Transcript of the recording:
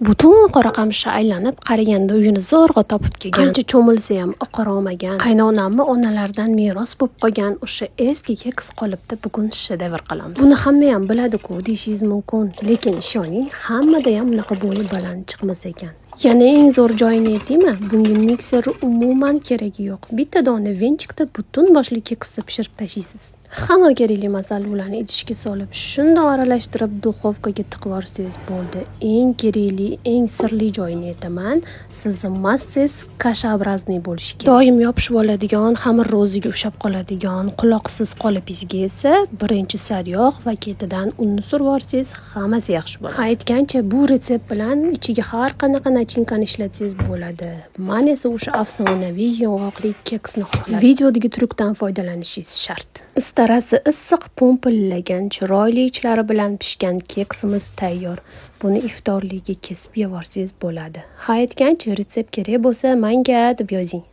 Butun Qoraqamishni aylanib qaraganda, uyini zo'rg'a topib kelgan. Qancha cho'milsa ham oqara olmagan. Qaynonamni onalaridan meros bo'lib qolgan o'sha eski keks qolipda bugun shedevr qilamiz. Buni hamma ham biladi-ku deyishingiz mumkin, lekin ishoning, hammada ham bunaqa bo'yi baland chiqmas ekan. Yana eng zo'r joyini aytaymi? Bunga mikser umuman keragi yo'q. Bitta dona венчик da butun boshli keksni pishirib tashlaysiz. Hamma kerakli masalliqlarni idishga solib, shundoq aralashtirib, duxovkaga tiqib yuborsangiz bo'ldi. Eng kerakli, eng sirli joyini aytaman. Sizni massangiz кашеобразный bo'lishi kerak. Doim yopishib oladigan, xamir o'ziga ushlab qoladigan, quloqsiz qolipingizga esa birinchi sariyog' va ketidan unni surib yuborsangiz, hammasi yaxshi bo'ladi. Ha, aytgancha, bu retsept bilan ichiga har qanaqa начинка ni ishlatsangiz bo'ladi. Man esa o'sha afsonaviy yong'oqli keksni xohladim. Videodagi tryukdan foydalanishingiz shart. Istarasi issiq, po'mpillagan, chiroyli ichlari bilan pishgan keksimiz tayyor. Buni iftorligiga kesib yevorsangiz bo'ladi. Ha, aytgancha, retsept kerak bo'lsa, manga deb yozing.